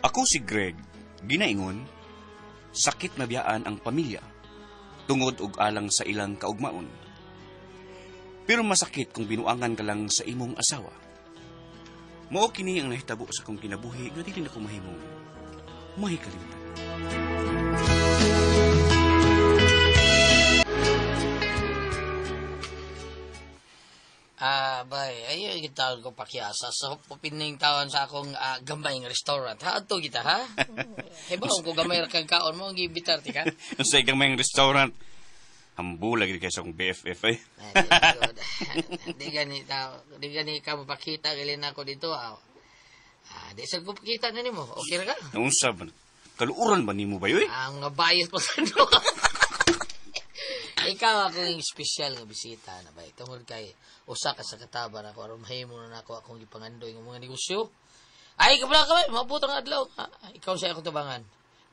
Ako si Greg, ginaingon, sakit mabiyaan ang pamilya, tungod og alang sa ilang kaugmaon. Pero masakit kung binuangan ka lang sa imong asawa. Mao kini ang nahitabo sa akong kinabuhi nga dili na ko mahimong mahikalimtan. Ah, bay, ay gitawag ko pakiasa sa pining tawan sa akong gamay nga restaurant. Ha, adto kita ha? Hibaw ko gamay ra kag kaon mo ang gibitar ti ka. Sa gamay nga restaurant, hambula gid kay sa akong BFF eh. Ay, di gani ta, di gani ka mapakita gali na ako dito. Ah, di sad ko pakita na nimo. Okay ra ka? Unsa ba? Kaluoran ba nimo ba yoy? Ang mga bias pa sa no. Ikaw akong espesyal nga bisita na ba? Tungod kay usa ka sa kataban ako aron mahimo na nako akong gipangandoy ng mga negosyo. Ay, kabla ka ba? Mabot ang adlaw. Ikaw sa akong tabangan.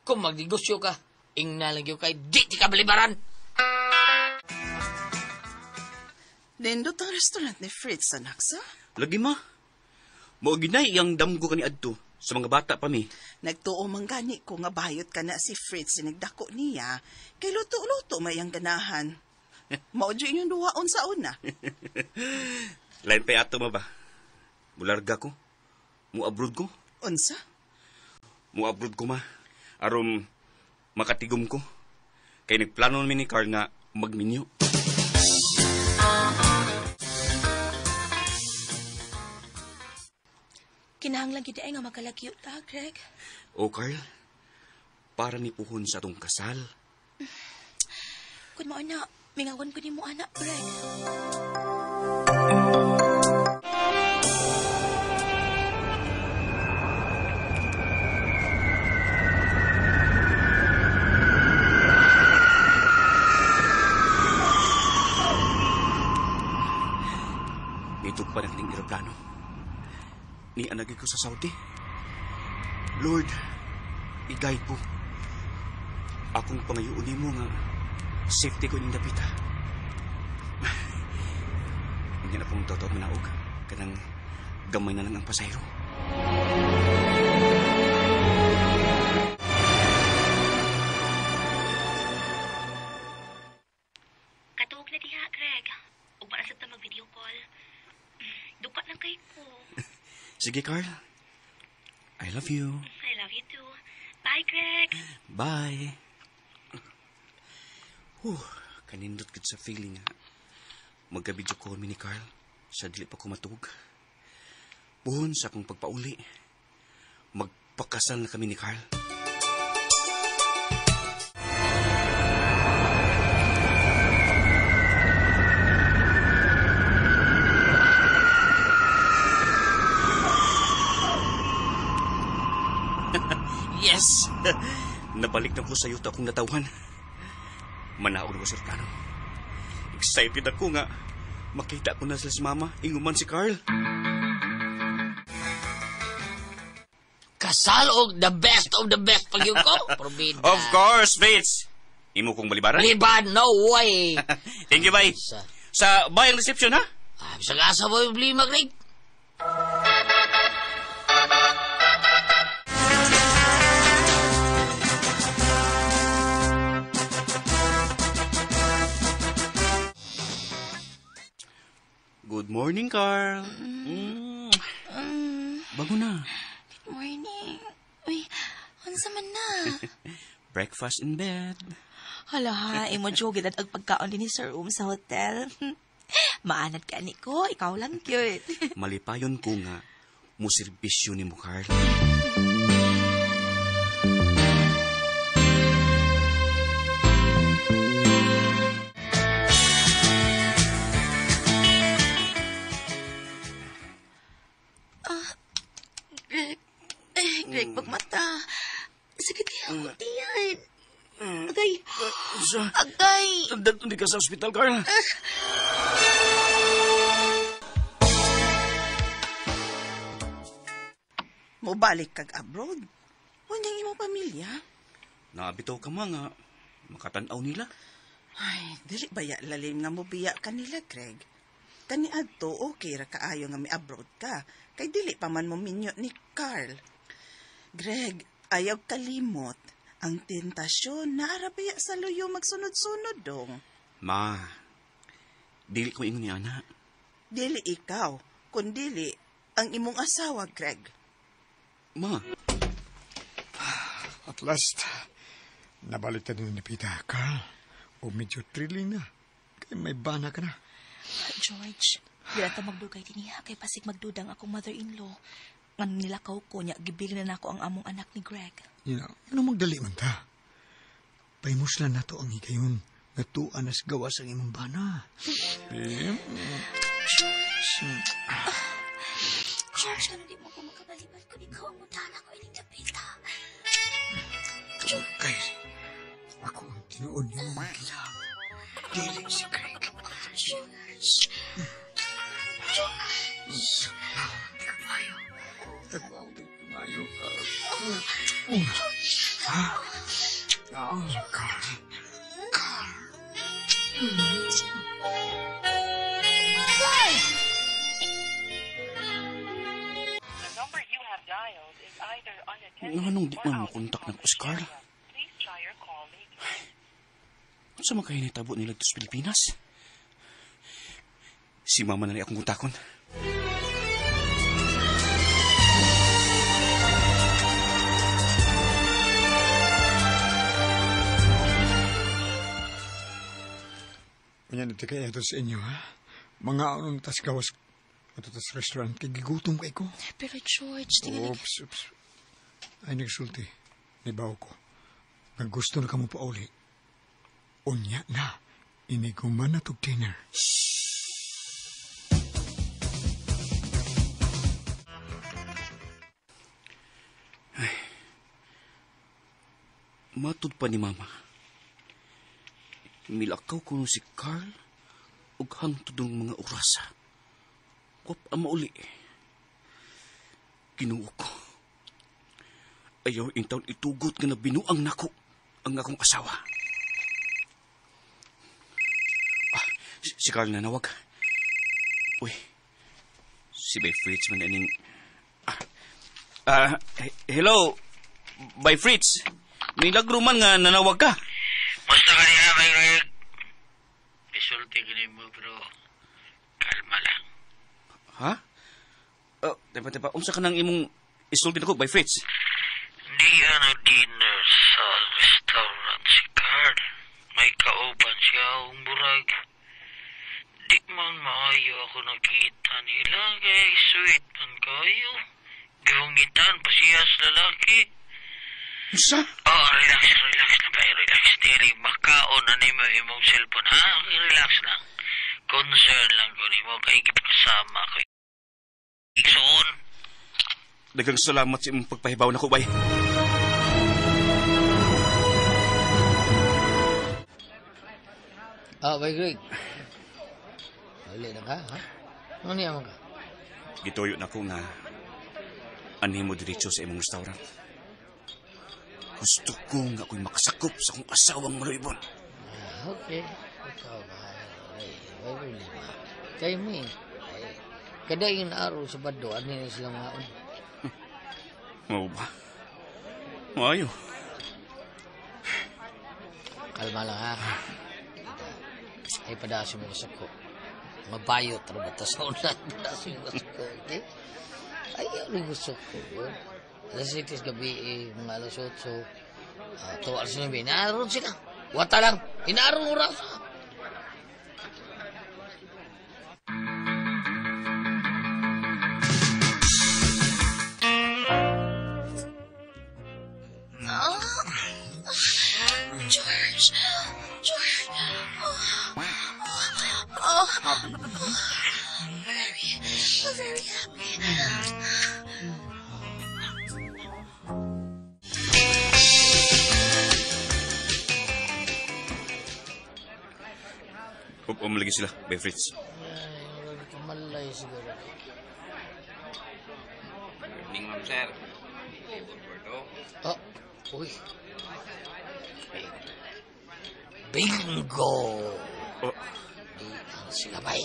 Kung magnegosyo ka, ingna lang gyud kay di ti ka balibaran. Nindot ang restaurant ni Fritz, anak sa? Lagi ma. Mao ginay iyang damgo kani adto sa mga bata pa mi. Nagtuo man gani ko nga bayot ka na si Fritz sinigdako niya, kay luto-luto may ang ganahan. Mao jud inyong duwaon sa una. Lain pa ato ma ba? Mularga ko. Mu-abroad ko. Unsa? Mu-abroad ko ma. Aron makatigom ko. Kay nagplano mi ni Carl nga magminyo. Kinahanglan gid ay nga makalagyo ta, Greg. O Carl, para ni puhon sa atong kasal. Kun mao na, mingawan ko nimo anak, Greg. Nitog pa na kining eroplano. Nianagi ko sa Saudi. Lord, i-guide po. Akong pangayuon nimo nga safety ko ning dapita. Hindi na pong totoo manaog. Kanang gamay na lang ang pasahero. Katuog na diha, Greg. Ug para sa ta mag-video call. Duka lang kay ko. Sige, Carl. I love you. I love you too. Bye, Greg. Bye. Huh, kanindot gud sa feeling nga. Magka-video call mi ni Carl sa dili pa ko matug. Buhon sa akong pagpauli. Magpakasal na kami ni Carl. Yes! Nabalik na ko sa yuta akong natawhan. Manaog na ko sa plano. Excited ako nga. Makita ko na sila si Mama. Inguman si Carl. Kasal og the best of the best pag yun ko. Probida. Of course, Fritz! Imo kong balibaran? Baliban, no way. Thank you, bye. Sa bayang reception, ha? Ah, bisag asa mo yung problema, Greg? Good morning, Carl. Mm. Bago na. Good morning. Uy, unsa man na? Breakfast in bed. Hala ha, imo jogid at ang pagkaon din ni Sir sa hotel. Maanad ka ni ko, ikaw lang cute. Malipayon ko nga mo serbisyo ni mo, Carl. Greg, Greg, pagmata. Sakit kaya ako tiyan. Agay. Agay. Hindi ka sa ospital, Carl. Mobalik kag abroad. Unyang imong pamilya. Naabitaw ka mga makatanaw nila. Ay, dili ba ya lalim nga mobiya kanila, Greg? Kani adto okay ra kaayo nga mi abroad ka, kay dili pa man mo minyo ni Carl. Greg, ayaw kalimot. Ang tentasyon naarabaya sa luyo magsunod-sunod dong. Ma, dili ko ingon ni ana. Dili ikaw, kundili ang imong asawa, Greg. Ma. At last, nabalik na ni Pita, Carl. O medyo thrilling na. Kaya may bana ka na. George, di na ta magdugay din niya. Kay pasig magdudang akong mother-in-law. Nga nilakaw ko niya, gibilin na nako ang among anak ni Greg. You know, ano magdali man ta? Paimuslan na to ang higayon. Nga tuan nas gawas ang imong bana. Bim. George! George, ano di mo ko makabaliban kung ikaw ang mutana ko ining dapita? Okay. Ako ang tinuod niyo mga kilab. Dili si Greg. George! George! Tagmayo. Tagmayo. Oh, Carl. Carl. Nganong di man makontak ng Oscar? Unsa man kaya nitabo nila dito sa Pilipinas? Si mama na rin akong kontakon. Kanya nito kaya ito sa inyo, ha? Mga anong tas gawas ato tas restaurant kay gigutom kay ko. Pero George, tingnan. Oops, oops. Ay, nagsulti. Nibaw ko. Naggusto na ka mo pauli. Unya na. Iniguman na tog dinner. Ay. Matud pa ni Mama. Milakaw ko si Carl ug hangtod ng mga orasa. Wap ang mauli. Kinuo ko. Ayaw intaon itugot nga nabinuang nako ang akong asawa. Ah, si Carl na nawag. Uy, si Bay Fritz man ining... Hello, Bay Fritz. Milagro man nga nanawag ka. Basta ka niya, Bay Greg. Isulti ka niyo mo, pero kalma lang. Ha? Teba, unsa ka nang imong isulti nako, Bay Fritz? Di ano dinner sa restaurant si Carl. May kauban siya ang burag. Di man maayo ako nakita nila kay sweet man kayo. Gihungitan pa siya sa lalaki. Unsa? Oh, relax, relax na ba? Relax. Dili, makaon na nimo imong cellphone, ha? Relax lang. Concern lang ko nimo kay gipasama ko. Igsoon. Daghang salamat sa imong pagpahibaw nako, bay. Ah, Bay Greg. Uli na ka, ha? Ano niya man ka? Gituyo na ko nga anhi mo diretso sa imong restaurant. Gusto ko nga ako'y makasakop sa akong asawang maluibon. Ah, okay. Ikaw ba? Ay, may problema. Kay mi, ay, kadaing na araw sa bado, ano na sila maon? Mao ba? Maayo. Kalma lang, ha? Ay, padasin mo sa ko. Mabayot, rabata sa ulan. Padasin mo sa ko, okay? Ay, ano gusto ko? 6:00 gabi, mga 8:00. Tuwa sila, inaroon sila. Wata lang, inaroon oras. George! George! Oh, very, very happy. Umalagi sila, Bay Fritz. Ay, kamalay siguro. Good evening, ma'am, sir. Table for two. Oh, uy. Bingo! Oh. Di ang sila, bay.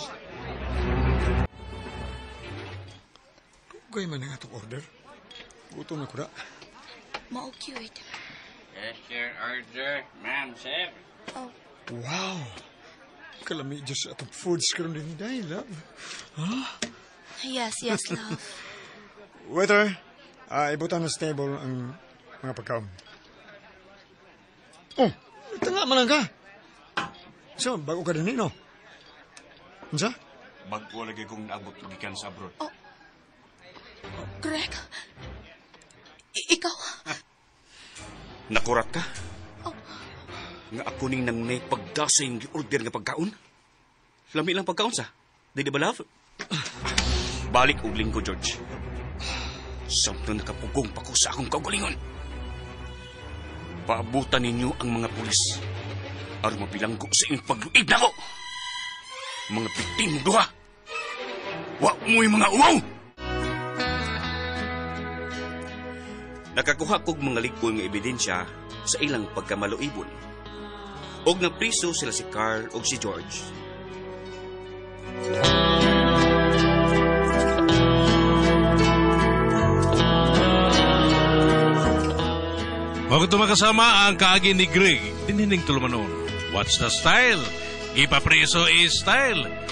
Kaya man ang atong order. Gutom na ko na. Mao cute. Yes, your order, ma'am, sir. Oh, Wow! Kalami Diyos atong foods karon din day, love. Yes, yes, love. Waiter, ibutan na sa table ang mga pagkaon. Oh, tanga man lang ka. So, bago ka din, no? Unsa? Bago lagi kong naabot gikan sa abroad. Greg, ikaw? Nakurat ka? Oh. Nga ako ning nangunay pagdasay ng gi-order nga pagkaon? Lami lang pagkaon sa. Di ba, love? Balik og linggo, George. Samtang nakapugong pa ko sa akong kaugalingon. Paabutan ninyo ang mga pulis. Aron mabilanggo sa inyong pagluib nako. Mga bitin mong duha. Wa mo'y mga uwaw! Nakakuha kog mga lig-on nga ebidensya sa ilang pagkamaluibon. Og napriso sila si Carl og si George. Huwag ito makasama ang kaagi ni Greg, dinhining tulumanon. What's the style? Gipapreso is style.